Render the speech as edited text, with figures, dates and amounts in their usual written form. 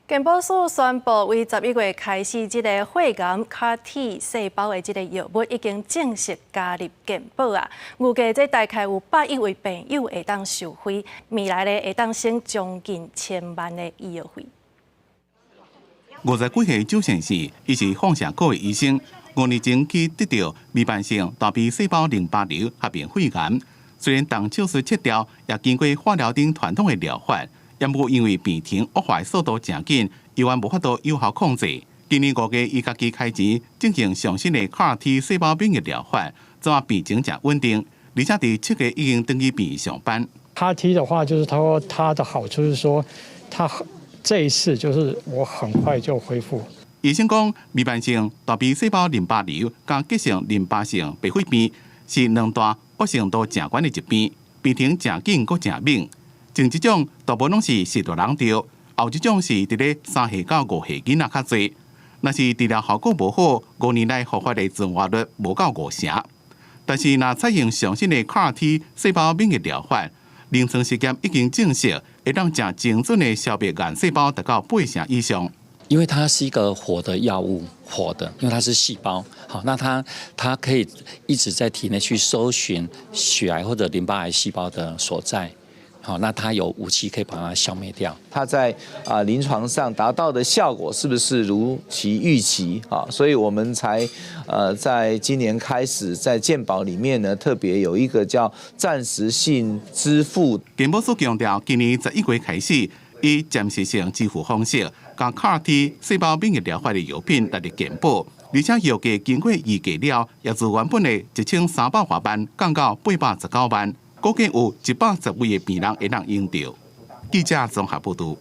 健保署宣布，為11月開始，這个血癌 CAR-T 細胞的這个藥物已經正式加入健保啊！預計這大概有100億位病友會當受惠，未來咧會當省將近千萬的醫藥費。50幾歲周先生，伊是放射科的醫生，5年前去得著彌漫性大 B 細胞淋巴瘤合併肺癌，雖然動手術切掉，也經過化療等傳統的療法。也毋過因為病情惡化速度誠緊，猶原無法度有效控制。今年5月，伊家己開錢進行上新的 CAR-T 細胞免疫療法，這擺病情誠穩定，而且佇7月已經轉去病院上班。 CAR-T 的話，就是他說它的好處是說，它這一次就是我很快就恢復。醫生講，彌漫性大 B 細胞淋巴瘤佮急性淋巴性白血病是兩大惡性度誠懸的疾病，病情誠緊閣誠猛。前一種大部分攏是序大人著，後一種是佇咧3歲到5歲囡仔較濟。若是治療效果無好，5年內復發的存活率無到5成。但是若採用上新的 CAR-T 細胞免疫療法，臨床實驗已經證實，會當誠精準的消滅癌細胞達到8成以上。因為它是一個活的藥物，活的，因為它是細胞，好，那它可以一直在體內去搜尋血癌或者淋巴癌細胞的所在。好，那它有武器可以把它消滅掉。它在臨床上達到的效果是不是如其預期啊？所以我們才在今年開始在健保裡面呢，特別有一個叫暫時性支付。健保署強調，今年11月開始，以暫時性支付方式，將 CAR-T 細胞免疫療法的藥品納入健保，而且藥價經過議價了，也自原本的1300外萬降到819萬。估計有110位的病人會當用著。記者綜合報導。